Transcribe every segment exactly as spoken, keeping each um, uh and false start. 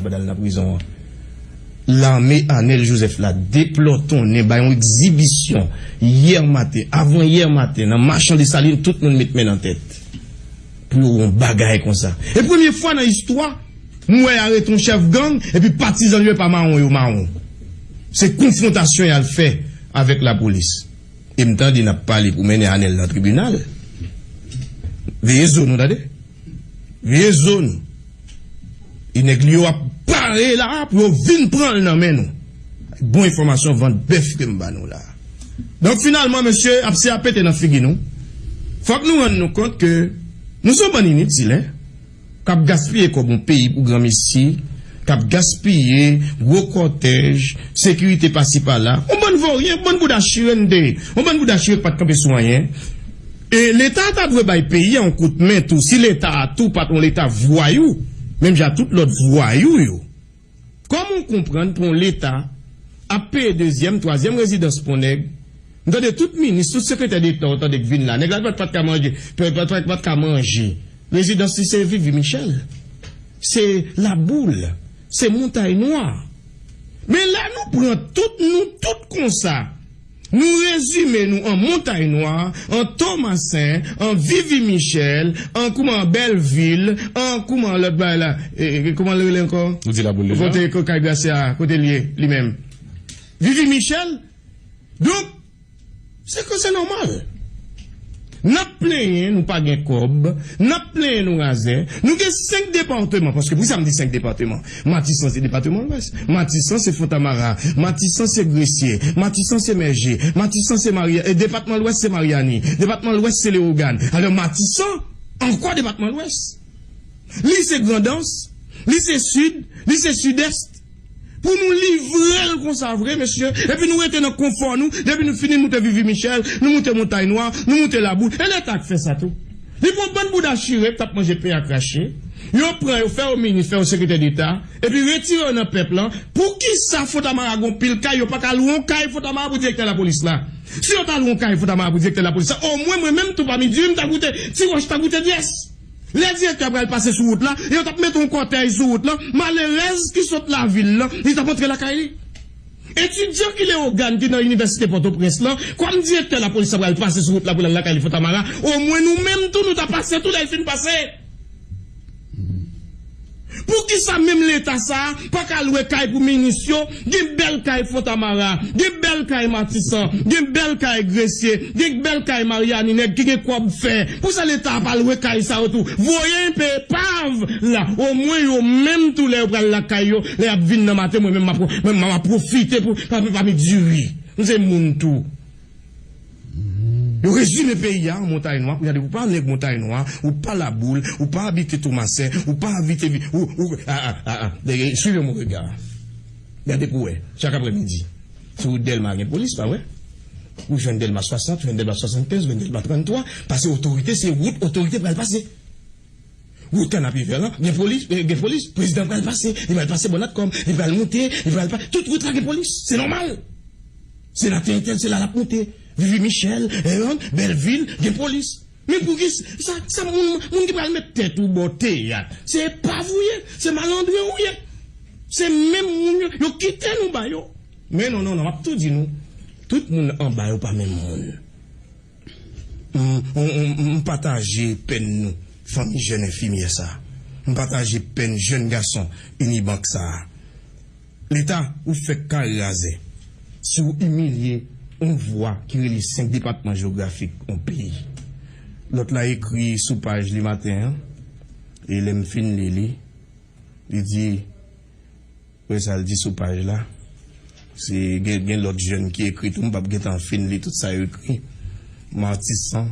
Pral al nan prizon an. Lame Anèl Jozèf la deplòtonnen, bay yon egzibisyon yè maten, avan yè maten, nan Machan Desalin, tout moun met men nan tèt. Pou yo wè yon bagay konsa. E premye fwa nan istwa, m wè y arete yon chèf gang, epi patizan li yo pa mawon, yo mawon. Se konfwontasyon y al fè avèk lapolis. E m tande n ap pale pou mennen Anèl nan tribinal. Veye zo nou, tande. Veye zo nou. E nèg li yo ap pare la pou yo vin pran l nan men nou. Bon enfòmasyon, vant bèf ke m ba nou la. Donk, finalman, mesye, ap se ap pete nan figi nou. Fòk nou rann nou kont ke nou se yon bann initil, en. K ap gaspiye kòb yon peyi pou granmesi, k ap gaspiye gwo kòtèj, sekirite pasi pala. Yon bann voryen, yon bann bouda chire n te ye. Yon bann bouda chire k pa t kanpe sou anyen. E Leta ta dwe bay peyi a yon kout men tou. Si Leta a tou pa t yon Leta vwayou, menm jan tout lòt vwayou yo. Kòman w konprann pou yon Leta ap peye dezyèm, twazyèm rezidans pou yon nèg? M tande tout minis, tout sekretè deta, w tande k vin la. Nèg la pa t, pa t ka manje, pa, pa, pa, pa t ka manje. Rezidans li se Vivi Michèl. Se Laboul. Se Montay Nwa. Men lè nou pran tout, nou tout konsa, nou rezime nou an Montay Nwa, an Tomasen, an Vivi Michèl, an kouman, an Bèlvil, an kouman lòt bagay la, e, e, kouman l rele ankò? Ou di Laboul deja? Kote, kote kay Grasya, kote l ye, li menm? Vivi Michèl. Donk, se ke se nòmal. N ap plenyen, nou pa gen kòb. N ap plenyen, nou razè. Nou gen senk depatman, paske pou sa m di senk depatman. Matisan se depatman Lwès. Matisan se Fontamara. Matisan se Gresye. Matisan se Mèje. Matisan se Marya-, e, depatman Lwès se Maryani. Depatman Lwès se Lewogàn. Alò, Matisan, ankò depatman Lwès. Li se Grandans. Li se Sid. Li se Sidès. Pou nou livre l konsa vre, mesye, epi nou rete nan konfò nou, depi nou fini moute Vivi Michèl, nou moute Montay Nwa, nou moute Laboul. E Leta k fè sa tou. Li pran bann bouda chire k t ap manje pen ak rache, yo pran yo, fè yo minis, fè yo sekretè deta, epi retire yo nan pèp lan. Poukisa Fontamara gon pil kay, yo pa ka lwe yon kay Fontamara pou direktè lapolis la? Si yo ta lwe yon kay Fontamara pou direktè lapolis la, omwen mwen menm tou pami diri m ta goute, ti wòch ta goute dyès. Lè direktè a pral pase sou wout la, e yo t ap mete yon kòtèj sou wout lan, malerèz ki sot lavil lan, li t ap antre lakay li. Etidyan ki Lewogàn ki nan Inivèsite Pòtoprens lan, kòm direktè lapolis la pral pase sou wout la pou l al lakay li Fontamara, omwen nou menm tou nou ta pase tou lè l fin pase. Poukisa menm Leta sa a pa ka lwe kay pou minis yo? Gen bèl kay Fontamara, gen bèl kay Matisan, gen bèl kay Gresye, gen bèl kay Maryani, nèg ki gen kòb fè. Poukisa Leta a pa lwe kay sa yo tou? Voye enpe epav la. Omwen yo menm tou lè yo pral lakay yo, lè y ap vin nan maten, mwen menm m ap, mwen m ap pwofite pou, pa, pa, pa met diri. M se moun tou. Yo rezime peyi a an Montay Nwa. Kounye a, depi w pa nèg Montay Nwa, ou pa Laboul, ou pa abite Tomasen, ou pa abite Vi-, ou, ou, a, a, a, a, e, e, suivez mon regard. Gade pou wè, chak aprèmidi, sou wout Dèlma gen polis, pa vre? Ou jwenn Dèlma swasant, ou jwenn Dèlma swasannkenz, ou jwenn Dèlma tranntwa, pase otorite, se wout otorite pral pase. Wout Kanapevè lan, gen polis, eh, gen polis, prezidan pral pase, li pral pase Bònatcom, li pral moute, li pral pa-, tout wout la gen polis, se nòmal. Senatè entèl, se la l ap moute. Vivi Michèl, Herand, Bèlvil, gen polis. Men poukisa, sa, sa moun, moun ki pral met tèt ou bò teyat, se epav ou ye, se malandren ou ye. Se menm moun yo, yo kite nou ba yo. Men non, non, non, m ap tou di nou, tout moun anba yo pa menm moun. M, m, m, m pataje pèn nou, fanmi jèn enfimyè sa. M pataje pèn jèn gason Unibank sa. Leta, ou fèk kare razè. Si w imilye yon vwa ki rele senk depatman jewografik yon peyi. Lòt la ekri sou paj li maten an, e lè m fin li li, li di, wè sa l di sou paj la. Se gen, gen lòt jèn ki ekri tou, m p ap gentan fin li tout sa yo ekri. Matisan,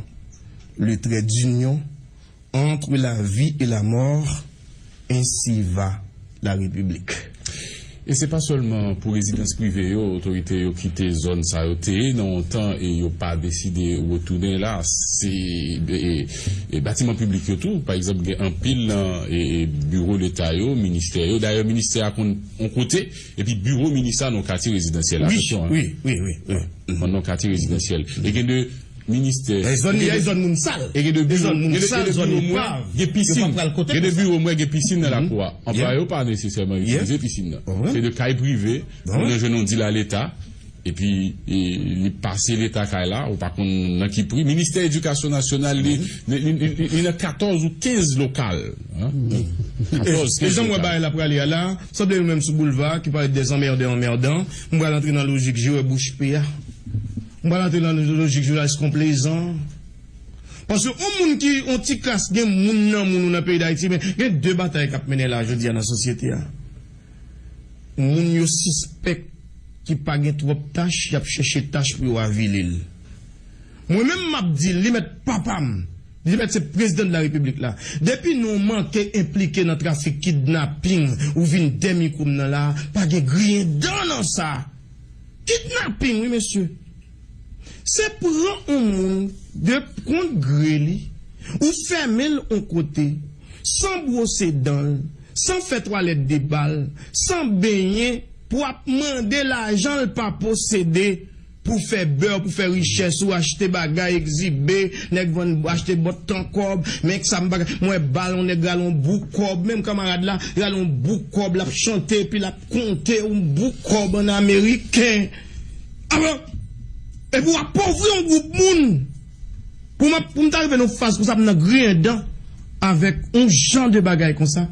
le trait d'union entre la vie et la mort, ainsi va la République. E se pa sèlman pou rezidans prive yo, otorite yo kite zòn sa yo te ye nan yon tan e yo pa deside retounen la. Se, e, e batiman piblik yo tou, pa egzanp, gen anpil nan, e, e, biwo Leta yo, ministè yo. Dayè, ministè a konn yon kote, epi biwo minis la nan katye rezidansyèl la. Wi, wi, wi, wi, wi. Nan katye rezidansyèl. E gen de Ministè. E zòn li a, e zòn moun sal. E gen de biwo, gen de, gen de biwo mwen, gen pisin. Gen de biwo mwen, gen pisin nan lakou a. Anplwaye yo pa nesesèman itilize pisin nan. Se de kay prive, moun nan jwenn yon dil a Leta, epi, e, li pase Leta kay la, ou pa konn nan ki pri. Ministè Edikasyon Nasyonal, li, li, li, li, li nan katòz ou kenz lokal. Katòz, kenz lokal. E jan m wè bagay la prale a la, sanble nou menm sou boulva, ki parèt des emmerdeurs emmerdants, m pral antre nan lojik jewè bouch pe a. M pral antre nan lojik jounalis konplezan. Paske yon moun ki, yon ti klas, gen moun nan moun ou nan peyi Dayiti, men gen de batay k ap mennen la jodi a nan sosyete a. Moun yo sispèk ki pa gen twòp tach, y ap chèche tach pou yo avili l. Mwen menm m ap di l, li mèt papa m, li mèt se prezidan de la repiblik la. Depi nou manke enplike nan trafik kidnaping, ou vin dèyè mikwo m nan la, pa gen griyen dan nan sa. Kidnaping, wi, mesye. Se pran yon moun de kont gre li, ou fèmen l yon kote, san bwose dan l, san fè twalèt de bal, san benyen, pou ap mande lajan l pa posede, pou fè bè, pou fè richès, ou achte bagay, egzibe, nèg vann, achte bòt tan kòb, men sa m bagay, mwen bal, yon nèg rale yon bout kòb, menm kanmarad la, rale yon bout kòb, l ap chante, epi l ap konte yon bout kòb an ameriken. Alò, epi w apovri yon gwoup moun. Pou m, pou m ta rive nan faz konsa, m nan griyen dan avèk yon jan de bagay konsa.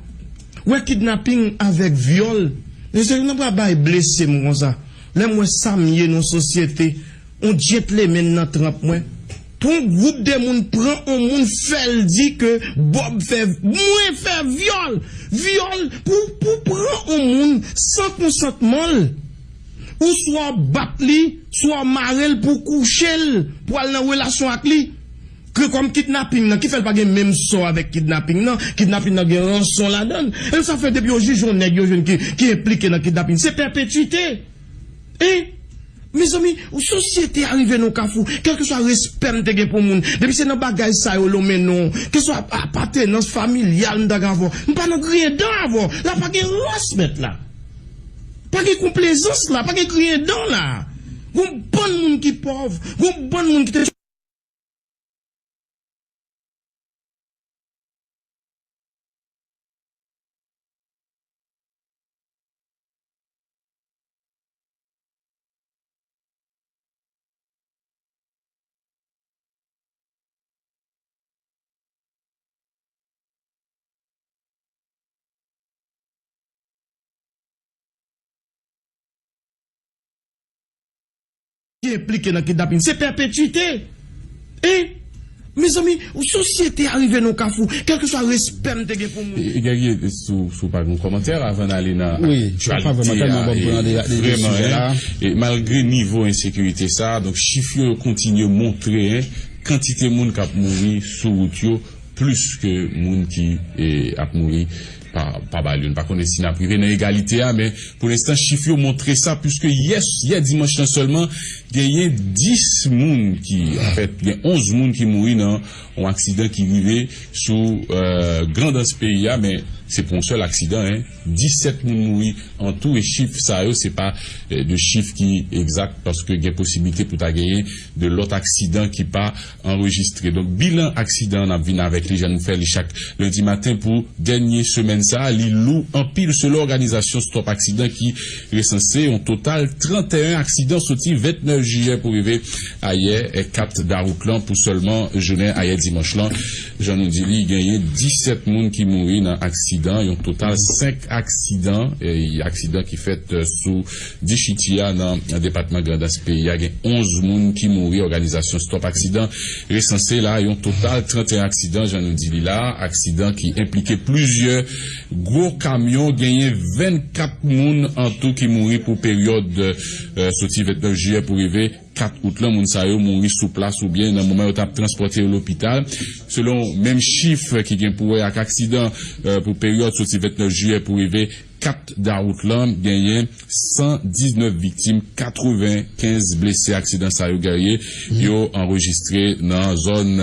Wè kidnaping avèk vyòl. Mesye, nou pa bay blese m konsa. Lè m wè sa m ye nan sosyete, yon gentleman nan tranp mwen. Pou yon gwoup de moun pran yon moun, fè l di ke Bob fè, mwen fè vyòl. Vyòl pou, pou pran yon moun san konsantman l. Ou swa w bat li, swa w mare l pou w kouche l, pou w al nan relasyon ak li. Ke kòm kidnaping nan, ki fè l pa gen menm sò avèk kidnaping nan, kidnaping nan gen ranson ladan l. E sa fè depi yo jije yon nèg yo jwenn ki, ki enplike nan kidnaping, se pèpetwite. E, mezanmi, sosyete a rive nan kafou, kèlkeswa respè m te gen pou moun, depi se nan bagay sa yo lonmen non, keswa apatenans familyal m ta gen avè w, m pa nan griyen dan avè w. La pa gen rans mèt la. Pa gen konplezans la, pa gen griyen dan la. Gon bann moun ki pòv, gon bann moun ki te ki enplike nan kidnaping, se pèpetwite. E, mezanmi, sosyete a rive nan kafou, kèlkeswa respè m te gen pou moun. E, e, Guerrier, si w, si w pa gen kòmantè, avan n ale nan aktyalite a, e, vrèman, e, malgre nivo ensekirite sa, donk, chif yo, yo kontinye montre, en, kantite moun k ap mouri sou wout yo, plis ke moun ki, e, ap mouri pa, pa bal yo. Nou pa konnen si n ap rive nan egalite a, men pou lenstan, chif yo montre sa, piske yè, yè dimanch lan sèlman, genyen dis moun ki, anfèt, gen onz moun ki mouri nan yon aksidan ki rive sou, e, Grandans peyi a, men se pou yon sèl aksidan, en. Disèt moun mouri an tou, e chif sa yo, se pa, e, de chif ki egzak, paske gen posiblite pou ta genyen de lòt aksidan ki pa anrejistre. Donk, bilan aksidan an, n ap vin avèk li, jan nou fè li chak lendi maten pou dènye semèn sa a. Li lou anpil, selon òganizasyon Stop Aksidan ki resanse yon total trannteyen aksidan soti vennèf jiyè pou rive ayè, e, kat dawout lan, pou sèlman jounen ayè dimanch lan. Jan nou di li, genyen disèt moun ki mouri nan aksidan, yon total senk aksidan, e, aksidan ki fèt, e, sou Dichiti a nan depatman Grandans peyi a, gen onz moun ki mouri. Òganizasyon Stop Aksidan resanse la yon total trannteyen aksidan, jan nou di li la, aksidan ki enplike plizyè gwo kamyon. Genyen vennkat moun an tou ki mouri pou peryòd, e, soti vennèf jiyè pou rive kat out lan. Moun sa yo mouri sou plas oubyen nan moman yo t ap transpòte yo lopital. Selon menm chif ki gen pou wè ak aksidan, e, pou peryòd soti vennèf jiyè pou rive kat dawout lan, genyen san diznèf viktim, katrevenkenz blese. Aksidan sa yo, Guerrier, yo anrejistre nan zòn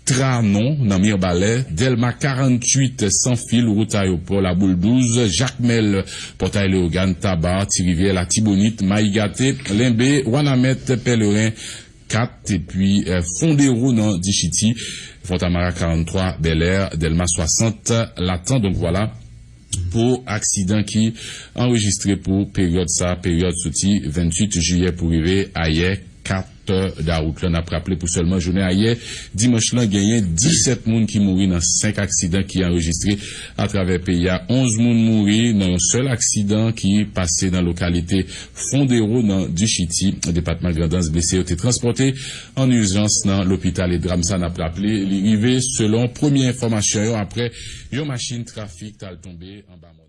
Tranon, nan Mibalè, Dèlma karanntuit, Sanfil, wout Ayewopò, Laboul douz, Jakmèl, Pòtay Leyogàn, Taba, Ti Rivyè, Latibonit, Mayi Gate, Lenbe, Wanament, Pèleren, kat, epi eh, Fondero nan Dichiti, Fontamara karannntwa, Bèlè, Dèlma swasant, Latan. Donk vwala pou aksidan ki anrejistre pou peryòd sa, peryòd soti venntuit jiyè pou rive ayè kat dawout la. N ap raple pou sèlman jounen ayè dimanch lan, genyen disèt moun ki mouri nan senk aksidan ki anrejistre atravè peyi a. Onz moun mouri nan yon sèl aksidan ki pase nan lokalite Fondero nan Dichiti, depatman Grandans. Blese yo te transpòte an ijans nan lopital, e dram sa, n ap raple, li rive selon premye enfòmasyon yo apre yon machin trafik t al tonbe anba mòn.